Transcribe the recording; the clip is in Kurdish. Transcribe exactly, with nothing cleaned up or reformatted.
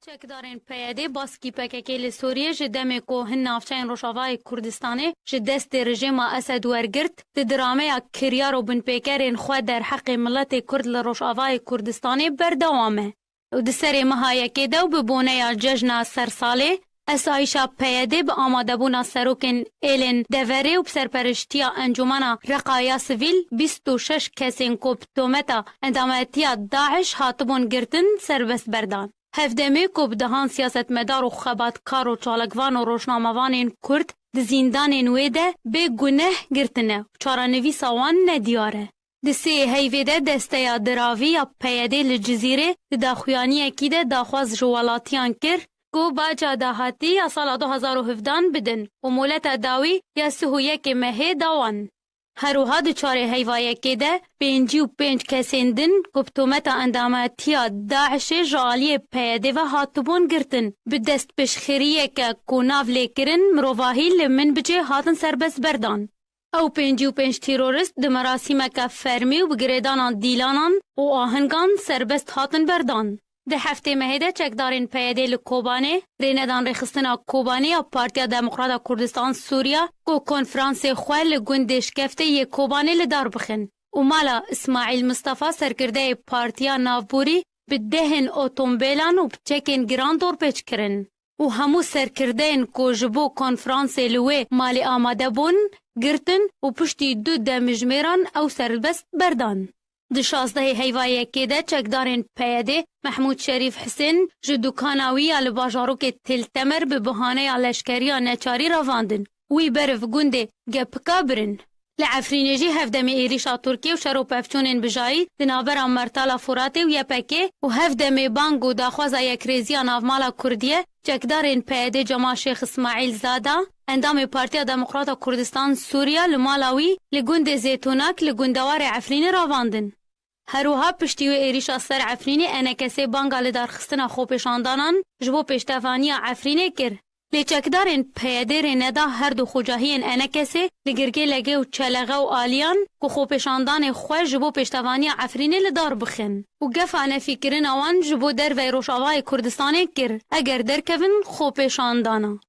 Çekdarên P Y D baskî P K K li Sûriyê ji demê ku hin navçeyên Rojavayê Kurdistanê ji destê rejîma Esed wergirt, di dirameya kiryar û binpêkerên xwe derheqê miletê Kurd li Rojavayê Kurdistanê berdewam e. Û di serê meha yekê de û bi boneya cejna sersalê, esayîşa P Y D bi amadebûna serokên êlên deverê û bi serperiştiya Encûmena Reqaya Sivîl bîst û şeş kesên ku bi tometa endametiya DAIŞ hatibûn girtin serbest berdan. Hevdemê ku bi dehan siyasetmedar û xebatkar û çalakvan û rojnamevanên Kurd di zîndanên wê de bê guneh girtine û çarenivîsa wan nediyar e. Di sê heyvê de desteya diravî ya P Y D li Cizîrê di daxuyaniyekî de daxwaz ji welatiyan kir ku baca dahatî ya sala du hazar û hevdehan bidin û moleta dawî ya sih û yekê mehê da wan. Her wiha di çarê heyva yekê de pêncî û pênc kesên din ku bi tometa endametiya DAIŞê ji aliyê P Y D ve hatibûn girtin, bi destpêşxeriyeke ku nav lê kirin mirovahî li Minbicê hatin serbest berdan. Ew pêncî û pênc terorîst di merasîmeke fermî û bi girêdana dîlanan û ahingan serbest hatin berdan. Di heftê mehê de çekdarên P Y D li Kobanê rênedan rêxistina Kobanê ya Partiya Demokrata Kurdistan Sûriya ku konferansê xwe li gundê Şkeftê yê Kobanê li dar bixin û mala Îsmaîl Mistefa, serkirdeyê Partiya Navborî, bi dehên otombêlan û bi çekên giran dorpêç kirin û hemû serkirdeyên ku ji bo konferansê li wê malê amade bûn, girtin û piştî du demjimêran ew serbest berdan. Di şazdehê heyva yekê de çekdarên P Y D Mehmûd Şerîf Hisên ji dukana wî ya li bajarokê Til Temer bi bihaneya leşkeriya neçarî revandin. Wî ber bi gundê Gepika birin. Li Efrînê jî hevdemê êrîşa Tirkiyê û şer û pevçûnên bijayî di navbera Mertala Furatê û Y P G û hevdemê bang û daxwaza yekrêziya navmala Kurdî ye, çekdarên P Y D Cemal Şêx Îsmaîl Zada, endamê Partiya Demokrata Kurdistan Sûriya, li mala wî li gundê Zêtûnak li gundewarê Efrînê revandin. Her wiha piştî wê êrîşa ser Efrînê E N K S banga lidarxistina xwepêşandanan ji bo pêştevaniya Efrînê kir. Lê çekdarên P Y D rê neda her du xwecahiyên E N K S li Girgêlegê û Çelexe û Aliyan ku xwepêşandanê xwe ji bo pêştevaniya Efrînê li dar bixin û gefa nefîkirina wan ji bo derveyê Rojavayê Kurdistanê kir, eger derkevin xwepêşandana.